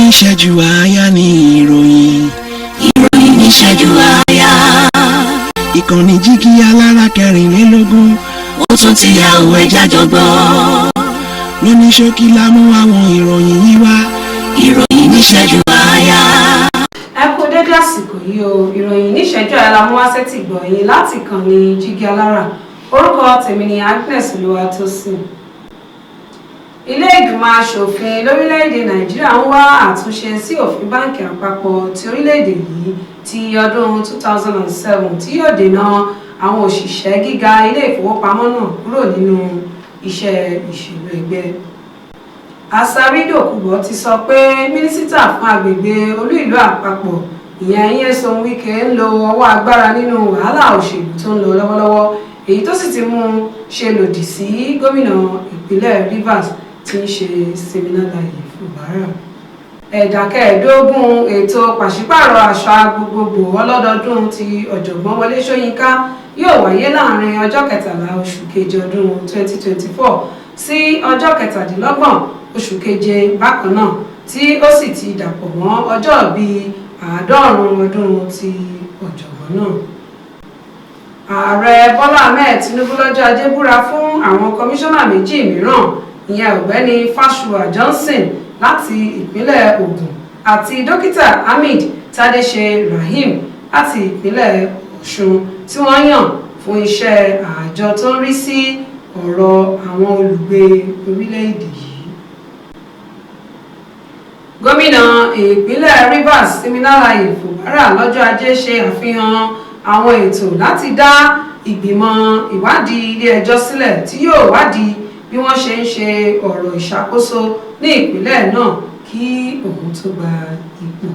Níṣẹ́jú àáyá ní ìròyìn. Ìròyìn níṣẹ́jú àáyá. Ìkànnì Jígí Alára 24. Ó tún ti yà òwe jájọ gbọ́. Lóní ṣókí la mú àwọn ìròyìn yìí wá. Ìròyìn níṣẹ́jú àáyá. Ẹ kú dédé àsìkò yìí o. Ìròyìn níṣẹ́jú àyà la mú wá sétí gbọ̀nyìn láti ìkànnì Jígí Alára. Orúkọ tèmi ni Agnes Olúwatósìn. Ilé ìgbìmọ̀ asòfin lórílẹ̀‐èdè Nàìjíríà ń wá àtúnṣe sí òfin báǹkì àpapọ̀ ti orílẹ̀‐èdè yìí ti ọdún 2007 tí yóò dènà àwọn òṣìṣẹ́ gíga ilé ìfowópamọ́ náà kúrò nínú iṣẹ́ ìṣèlú ẹgbẹ́. Asari Dokubo ti sọ pé mínísítà fún agbègbè olú ìlú àpapọ̀, ìyẹn Nyesom Wike, ń lo ọwọ́ agbára nínú wàhálà òṣèlú tó ń lọ lọ́wọ́lọ́wọ́, èyí tó sì ti mú un ṣe lòdì sí gómìnà ìpínlẹ̀ Rivers tí ń ṣe Siminalayi Fubara. Ẹ̀dà 15 ètò pàṣípààrọ̀ àṣà gbogbogbò ọlọ́dọọdún ti Ọ̀jọ̀gbọ́n Wọlé Ṣóyínká yóò wáyé láàrin ọjọ́ 13 oṣù keje ọdún 2024 sí ọjọ́ 27 oṣù keje bákan náà, tí ó sì ti dàpọ̀ mọ́ ọjọ́ bíi 90 ọdún ti ọ̀jọ̀gbọ́n náà. Ààrẹ Bọ́lá Ahmed Tinubu lọ́jọ́ Ajé búra fún àwọn kọmíṣánná méjì mìíràn, ìyẹn Ọ̀gbẹ́ni Fashua Johnson láti ìpínlẹ̀ Ògùn àti Dókítà Hamid Tadese Rahim láti ìpínlẹ̀ Ọ̀ṣun, tí wọ́n yàn fún iṣẹ́ àjọ tó ń rí sí ọ̀rọ̀ àwọn olùgbé orílẹ̀-èdè yìí. Gómìnà ìpínlẹ̀ Rivers Siminalayi Fubara lọ́jọ́ Ajé ṣe àfihàn àwọn ètò láti dá ìgbìmọ̀ ìwádìí ilé-ẹjọ́ sílẹ̀ tí yóò wádìí bí wọ́n ṣe ń ṣe ọ̀rọ̀ ìṣàkóso ní ìpínlẹ̀ náà kí òun tó gba ipò.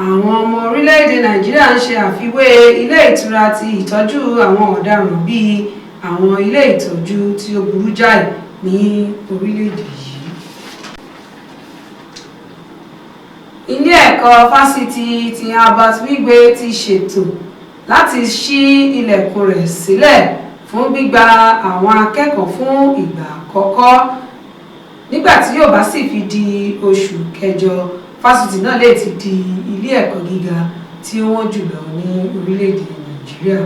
Àwọn ọmọ orílẹ̀-èdè Nàìjíríà ń ṣe àfiwé ilé ìtura ti ìtọ́jú àwọn ọ̀daràn bíi àwọn ilé ìtọ́jú tí ó burú jáì ní orílẹ̀-èdè yìí. Ilé ẹ̀kọ́ fásitì ti Herbert Wigwe ti ṣètò láti ṣí ilẹ̀kùn rẹ̀ sílẹ̀ fún gbígba àwọn akẹ́kọ̀ọ́ fún ìgbà àkọ́kọ́ nígbà tí yóò bá sì fi di oṣù kẹjọ, fásitì náà lè ti di ilé ẹ̀kọ́ gíga tí ó wọ́n jùlọ ní orílẹ̀-èdè Nàìjíríà.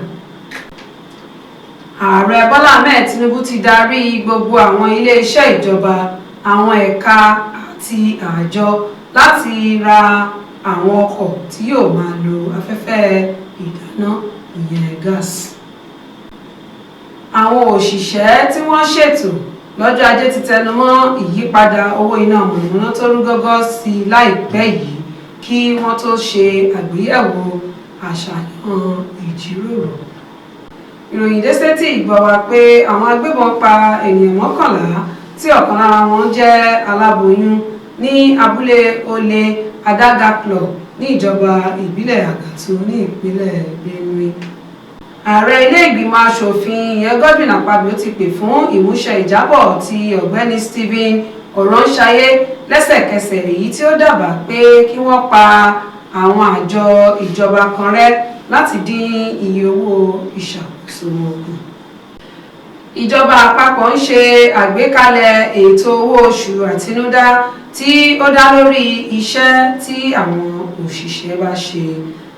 Ààrẹ Bọ́lá Ahmed Tinubu ti darí gbogbo àwọn ilé-iṣẹ́ ìjọba, àwọn ẹ̀ka àti àjọ láti ra àwọn ọkọ̀ tí yóò máa lo afẹ́fẹ́ ìdáná, ìyẹn gáàsì. Àwọn òṣìṣẹ́ tí wọ́n ṣètò lọ́jọ́ Ajé ti tẹnumọ́ ìyípadà owó iná mọ̀nàmọ́ná tó rú gọ́gọ́ sí i láìpẹ́ yìí kí wọ́n tó ṣe àgbéyẹ̀wò àṣàyàn ìjíròrò. Ìròyìn dé sétí ìgbọ́ wa pé àwọn agbébọn pa ènìyàn 11 tí ọ̀kan lára wọn jẹ́ aláboyún ní abúlé Olè Adagaklo ní ìjọba ìbílẹ̀ Àgàtú ní ìpínlẹ̀ Benue. Ààrẹ ilé ìgbìmọ̀ asòfin, ìyẹn Godwin Akpabio, ti pè fún ìmúṣẹ ìjábọ̀ ti Ọ̀gbẹ́ni Stephen Oronsaye lẹ́sẹ̀kẹsẹ̀, èyí tí ó dábàá pé kí wọ́n pa àwọn àjọ ìjọba kan rẹ́ láti dín iye owó ìṣàkóso wọn kù. Ìjọba àpapọ̀ ń ṣe àgbékalẹ̀ ètò owó oṣù àtinúdá tí ó dá lórí iṣẹ́ tí àwọn òṣìṣẹ́ bá ṣe.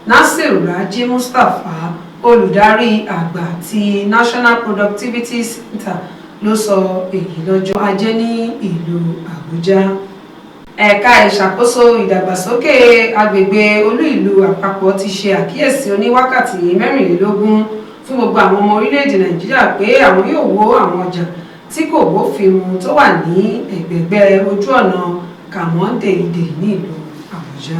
Nasir Raji Mustapha, olùdarí àgbà ti National Productivity Center, ló sọ èyí lọ́jọ́ Ajé ní ìlú Àbújá. Ẹ̀ka ìṣàkóso ìdàgbàsókè agbègbè olú ìlú àpapọ̀ ti ṣe àkíyèsí oní wákàtí 24 fún gbogbo àwọn ọmọ orílẹ̀-èdè Nàìjíríà pé àwọn yóò wó àwọn ọjà tí kò bófin mu tó wà ní ẹ̀gbẹ̀gbẹ́ ojú ọ̀nà Kàmọ́ńdè-Ìdè ní ìlú Àbújá.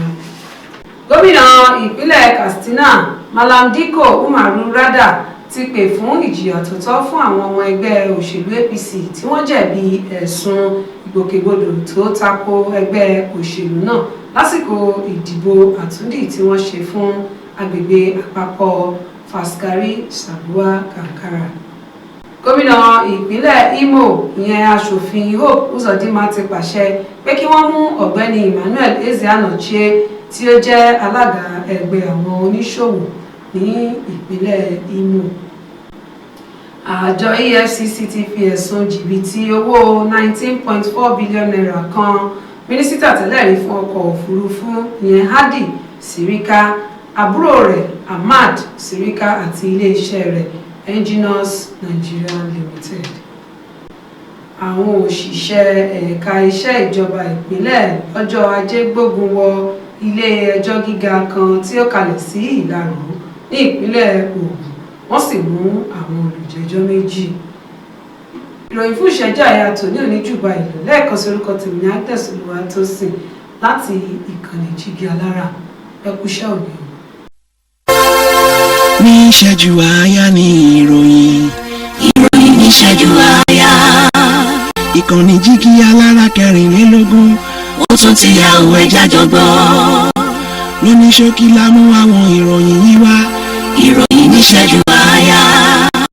Gómìnà ìpínlẹ̀ Katsina, Malam Dikko Umaru Radda, ti pè fún ìjìyà tó tọ́ fún àwọn ọmọ ẹgbẹ́ òṣèlú APC tí wọ́n jẹ̀bi ẹ̀sùn ìgbòkègbodò tó tako ẹgbẹ́ òṣèlú náà lásìkò ìdìbò àtúndì tí wọ́n ṣe fún agbègbè àpapọ̀ Faskari Sabuwa Kankara. Gómìnà ìpínlẹ̀ Imo, ìyẹn Aṣòfin Hope Uzodinma, ti pàṣẹ pé kí wọ́n mú Ọ̀gbẹ́ni Emmanuel Ezeanochie tí ó jẹ́ alága ẹgbẹ́ àwọn oníṣòwò ní ìpínlẹ̀ Imo. Àjọ EFCC ti fi ẹ̀sùn jìbìtì owó 19.4 billion naira kan Mínísítà tẹ́lẹ̀ rí fún ọkọ̀ òfurufú ìyẹn Hadi Sirika, àbúrò rẹ̀ Ahmad Sirika àti iléeṣẹ́ rẹ̀ Engineers Nigeria Limited. Àwọn òṣìṣẹ́ ẹ̀ka iṣẹ́ ìjọba ìpínlẹ̀ lọ́jọ́ Ajé gbógun wọ ilé ẹjọ́ gíga kan tí ó kalẹ̀ sí Ìlaró ní ìpínlẹ̀ Ògùn, wọ́n sì mú àwọn olùjẹ́jọ́ 2. Ìròyìn fún ìṣẹ́jú àyà tòní òní jùbà ìlú lẹ́ẹ̀kan sí. Orúkọ tèmi ní Agnes Olúwatósìn láti ìkànnì Jígí Alára. Ẹ kúṣẹ́ òní o. Ní ìṣẹ́jú àáyá ní ìròyìn. Ìròyìn níṣẹ́jú àáyá. Ìkànnì Jígí Alára 24. Ó tún ti yá òwe jájọ gbọ́. Lóní ṣókí la mú àwọn ìròyìn yìí wá. Ìròyìn níṣẹ́jú àáyá.